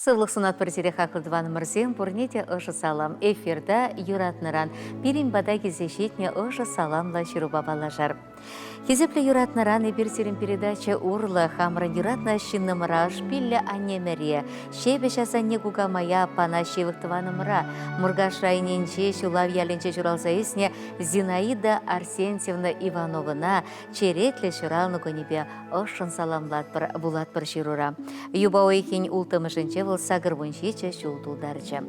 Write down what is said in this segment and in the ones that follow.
Сывлӑх сунатпӑр сире, хаклӑ тӑванӑмӑрсем, пурне те ӑшӑ салам. Эфирта юратнӑран пирӗн пата килсе ҫитнӗ ӑшӑ саламлӑ ҫырупа паллашар. Хисеплӗ юратнӑран эпир сирӗн передача урлӑ хамӑрӑн юратнӑ ҫыннӑмӑра ӑшпиллӗ аннемӗре, ҫепӗҫ асанне кукамая, аппана ҫывӑх тӑванӑмӑра, Муркаш районӗнчи Ҫулав ялӗнче ҫуралса ӳснӗ Зинаида Арсентьевна Ивановӑна черетлӗ ҫуралнӑ кунӗпе ӑшшӑн саламлатпӑр, вулатпӑр ҫырура. Юпа уйӑхӗн улттӑмӗшӗнче вӑл 87 ҫул тултарчӗ.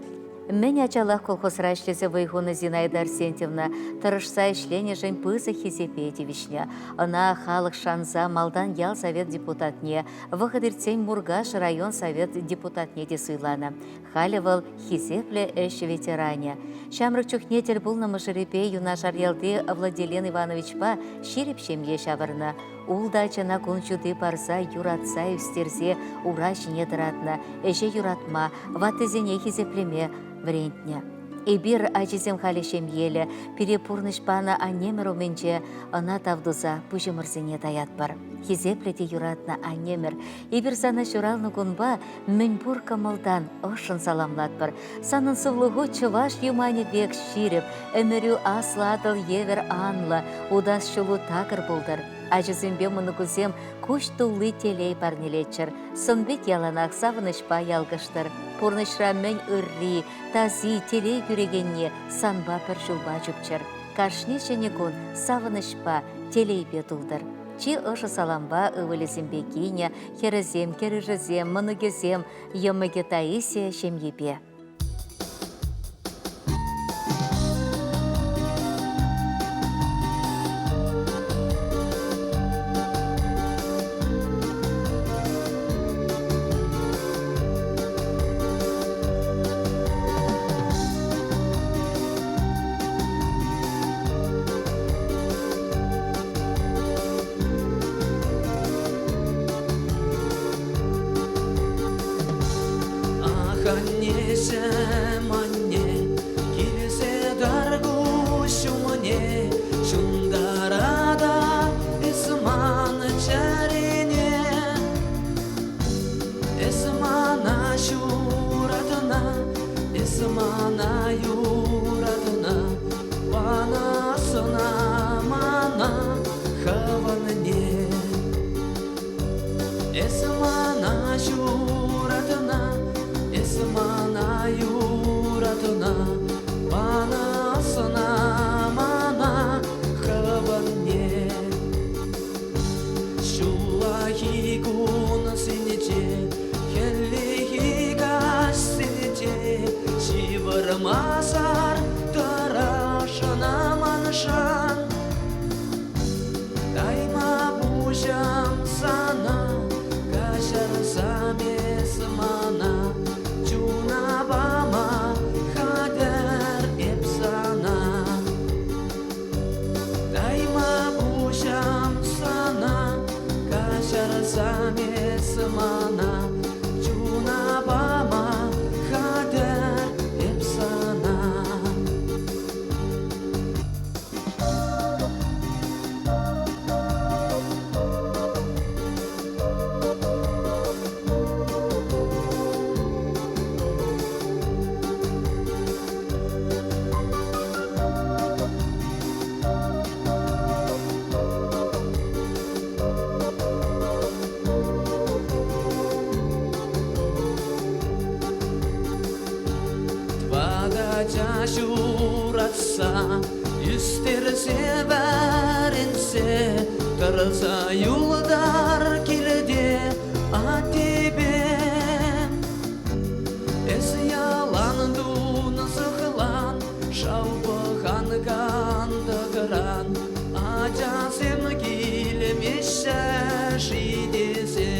Мӗн ачалах колхозра ӗҫлесе вӑй хунӑ Зинаида Арсентьевна тӑрӑшса ӗҫленӗшӗн пысӑк хисепе тивӗҫнӗ. Ӑна халӑх шанса малтан ял совет депутатне, вӑхӑт иртсен Муркаш район совет депутатне те суйланӑ. Халӗ вӑл хисеплӗ ӗҫ ветеранӗ. Ҫамрӑк чухне тӗл пулнӑ мӑшӑрӗпе юнашар ялти Владилен Ивановичпа ҫирӗп ҫемье ҫавӑрнӑ. Ултӑ ачана кун ҫути парса юратса ӳстерсе ура ҫине тӑратнӑ, ӗҫе юратма, ваттисене хисеплеме вӗрентнӗ. Эпир, ачисем халӗ ҫемьеллӗ, пире пурнӑҫ панӑ аннемӗр умӗнче ӑна тав туса пуҫӑмӑрсене таятпӑр. Хисеплӗ те юратнӑ аннемӗр, эпир сана ҫуралнӑ кунпа мӗнпур кӑмӑлтан ӑшшӑн саламлатпӑр. Санӑн сывлӑху чӑваш юманӗ пек ҫирӗп, ӗмӗрӳ аслӑ Атӑл евӗр анлӑ, утас ҫулу такӑр пултӑр. Ачусемпе мӑнукусем куҫ тулли телей парнелеччӗр, сӑн-пит яланах савӑнӑҫпа ялкӑштӑр. Пурнӑҫра мӗн ырри, таси, телей кӳрекенни санпа пӗр ҫулпа чупчӑр. Кашни ҫӗнӗ кун савӑнӑҫпа, телейпе тултӑр. Чи ӑшӑ салампа ывӑлӗсемпе кинӗ, хӗрӗсем, кӗрӳшӗсем, мӑнукӗсем, йӑмӑкӗ Таисия ҫемйипе. Ах, аннеҫӗм, анне, килсе тӑр куҫ умне, ҫунтарата эс ман чӗрене. Эс мана ҫуратна, эс мана юратна, пана сӑна мана хӑвӑнне. Эс мана ҫуратна, эс мана юратна, пана сӑна мана хӑвӑнне. Ҫуллахи кунсенче, хӗллехи каҫсенче ҫывӑрмасӑр тӑрӑшнӑ маншӑн. Тайма пуҫам сана, каҫарсам эс мана, чуна пама хатӗр эп сана. Тайма пуҫам сана, каҫарсам эс мана, чуна пама хатӗр эп сана. Твадача ҫуратса, ӳстерсе вӗрентсе, тӑрса юлтар килте аттепе. Эс ялан тунсӑхлан, шав пӑхан кантӑкран, ачасем килмеҫҫӗ-ши тесе.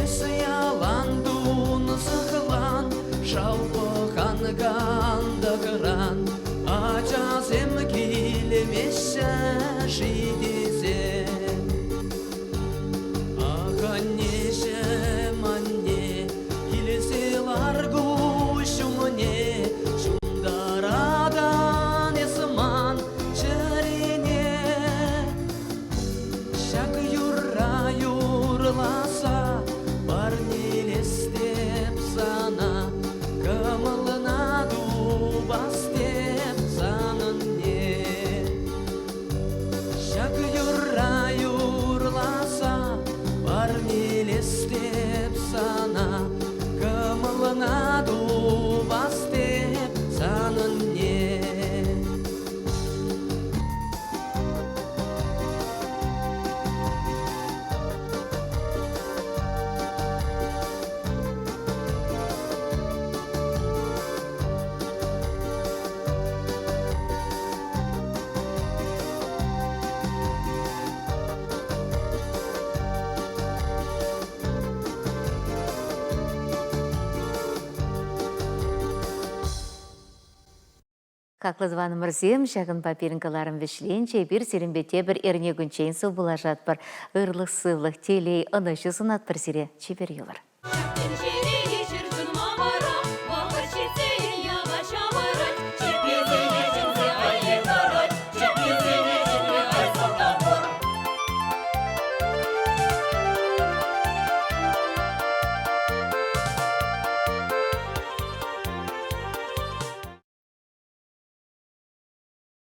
Эс ялан тунсӑхлан, шав пӑхан кантӑкран, ачасем килмеҫҫӗ-ши тесе. Ах, аннеҫӗм, анне, килсе Хаклӑ тӑванӑмӑрсем, ҫакӑнпа пирӗн кӑларӑм вӗҫленчӗ. Эпир сирӗнпе тепӗр эрне кунччен сывпуллашатпӑр. Ырлӑх-сывлӑх, телей, ӑнӑҫу сунатпӑр сире. Чипер юлӑр.